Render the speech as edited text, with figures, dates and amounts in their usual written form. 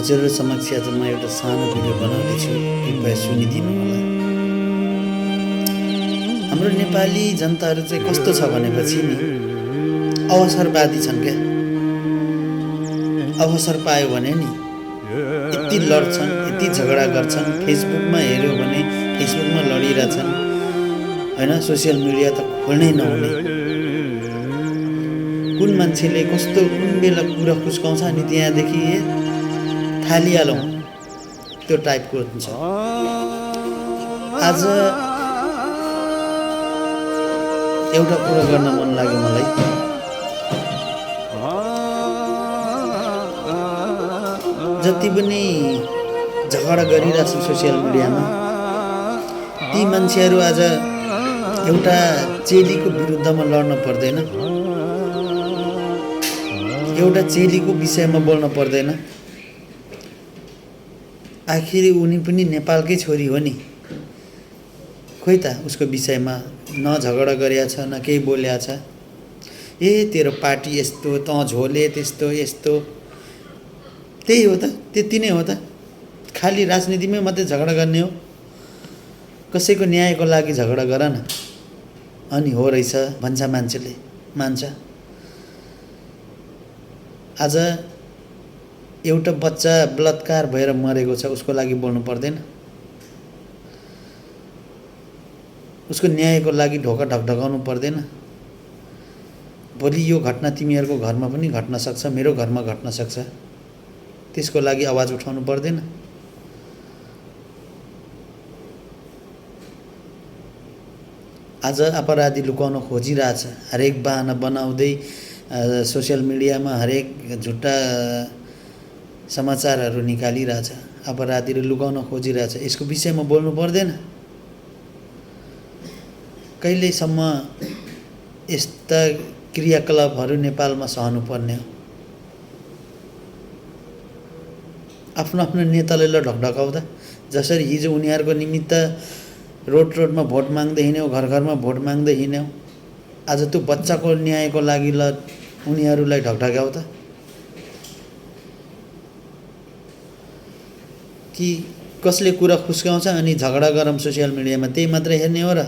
हजुरहरु समक्ष आज म एउटा सानो भिडियो बनाउँदैछु, कृपया सुनिदिनु होला। हाम्रो नेपाली जनताहरू चाहिँ कस्तो छ भनेपछि नि अवसरवादी छन् क्या। अवसर पायो भने नि यति लड्छन्, यति झगडा गर्छन्। फेसबुकमा हेर्यो भने फेसबुकमा लडिरहेछन् हैन। सोसियल मिडिया त खोल्नै नहुने। कुन मान्छेले कस्तो कुन बेला कुरा खुस्काउँछ अनि त्यहाँदेखि थालिहालौँ त्यो टाइपको हुन्छ। आज एउटा कुरा गर्न मन लाग्यो मलाई। जति पनि झगडा गरिरहेछन् सोसियल मिडियामा ती मान्छेहरू आज एउटा चेलीको विरुद्धमा लड्न पर्दैन, एउटा चेलीको विषयमा बोल्न पर्दैन। आखिर उनी पनि नेपालकै छोरी हो नि। खोइ त उसको विषयमा न झगडा गरेको छ न केही बोलेको छ। तेरो पार्टी यस्तो, तँ झोले त्यस्तो यस्तो, त्यही हो त, त्यति नै हो त। खाली राजनीतिमै मात्रै झगडा गर्ने हो। कसैको न्यायको लागि झगडा गर न। अनि हो रहेछ भन्छ मान्छेले, मान्छ। आज एउटा बच्चा बलात्कार भएर मरेको छ, उसको लागि बोल्नु पर्दैन? उसको न्यायको लागि ढोका ढकढकाउनु पर्दैन? भोलि यो घटना तिमीहरूको घरमा पनि घट्न सक्छ, मेरो घरमा घट्न सक्छ। त्यसको लागि आवाज उठाउनु पर्दैन? आज अपराधी लुकाउन खोजिरहेछ। हरेक बहाना बनाउँदै सोसियल मिडियामा हरेक झुट्टा समाचारहरू निकालिरहेछ। अपराधीले लुकाउन खोजिरहेछ। यसको विषयमा बोल्नु पर्दैन? कहिलेसम्म यस्ता क्रियाकलापहरू नेपालमा सहनु पर्ने हो? आफ्नो आफ्नो नेताले ढकढकाउँदा जसरी हिजो उनीहरूको निमित्त रोडमा भोट माग्दै हिँड्यौ, घर घरमा भोट माग्दै हिँड्यौ, आज त्यो बच्चाको न्यायको लागि उनीहरूलाई ढकढकाउ त। कि कसले कुरा खुस्काउँछ अनि झगडा गरौँ सोसियल मिडियामा, त्यही मात्रै हेर्ने हो र?